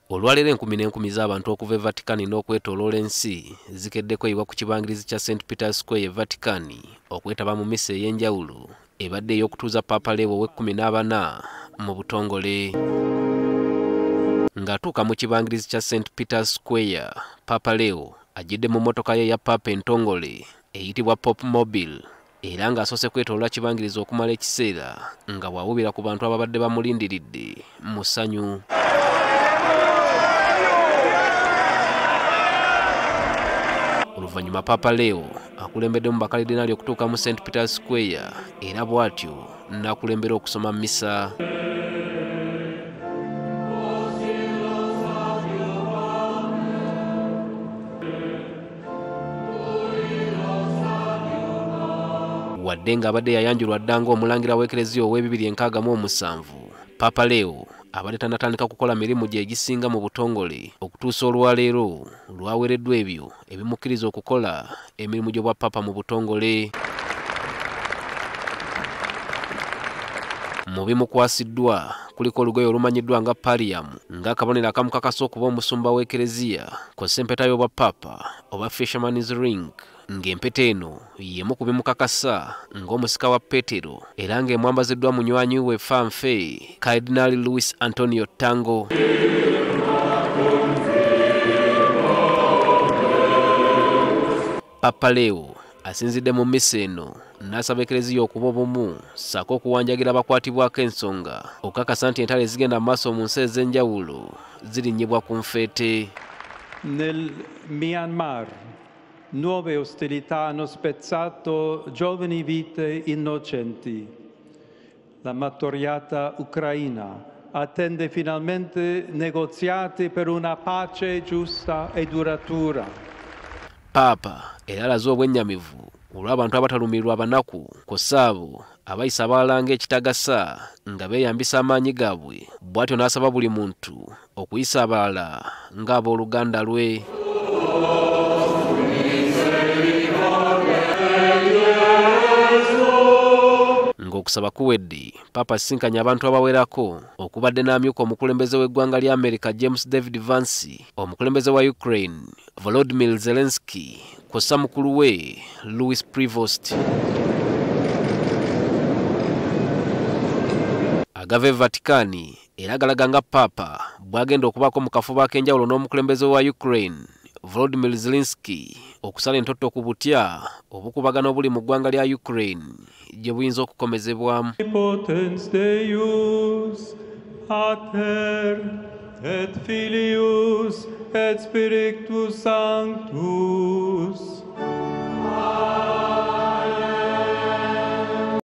Olwaleero enkumi n'enkumi z'abantu okuva e Vatican n'okwetooloola ensi zikeddeko eyiwa ku kibangirizi kya St Peter's Square e Vatican okwetaba mu misa ey'enjawulo ebadde ey'okutuuza Papa Leo ow'e14 mu butongole. Ng'atuuka mu kibangirizi kya St Peter's Square, Papa Leo ajjidde mu mmotoka ye eya Papa entongole eyitibwa Pop Mobile era ng'asoose kwetooloola kibangirizi okumala ekiseera nga bw'awubira ku bantu ababadde bamulindiridde mu ssanyu. Oluvannyuma Papa Leo akulembeddemu bakalidinaali okutuuka mu St Peter's Square era bw'atyo n'akulembera okusoma misa. Wadde ng'abadde yayanjulwa dda ng'omulangira w'Ekereziya ow'e2067, Papa Leo abadde tannatandika kukola mirimu gye egisinga mu butongole okutuusa olwaleero lwaweereddwa ebyo ebimukkiriza okukola emirimu gy'obwa Papa mu butongole. Mu bimukwasiddwa kuliko olugoye olumanyiddwa nga Pallium ng'akabonero akamukakasa okuba omusumba w'Ekereziya kw'ossa empeta y'obwa Papa oba Fisherman's Ring, ng'empeta eno y'emu ku bimukakasa ng'omusika wa Petero era ng'emwambaziddwa munywanyi we fanfe Cardinal Luis Antonio Tango. Papa Leo asinzidde mu misa eno n'asaba Ekereziya okuba obumu ssaako okuwanjagira abakwatibwako ensonga okukakasa nti entalo ezigenda mu maaso mu nsi ez'enjawulo zirinnyibwa ku nfeete. Nel Myanmar nuove ostilità hanno spezzato giovani vite innocenti. La martoriata Ucraina attende finalmente negoziati per una pace giusta e duratura. Papa era alaze obwennyamivu olw'abantu abatalumirwa abanaku kw'ossa abo abayisa abalala ng'ekitagasa nga beeyambisa amaanyi gaabwe, bw'atyo n'asaba buli muntu okuyisa abalala ng'abooluganda lwe. Ng'okusaba kuwedde, Papa asisinkanye abantu abawerako okubadde n'amyuka omukulembeze w'eggwanga lya America James David Vance, omukulembeze wa Ukraine Volodymyr Zelensky kw'ossa mukulu we Louis Prevost. Agava e Vatican era galaga nga Papa bw'agenda okubaako mu kafubo ak'enjawulo n'omukulembeze wa Ukraine Volodymyr Zelensky okusala entotto ku butya obukubagana obuli mu ggwanga lya Ukraine gye buyinza okukomezebwamu. Potens Deus, Pater et Filius et Spiritus Sanctus.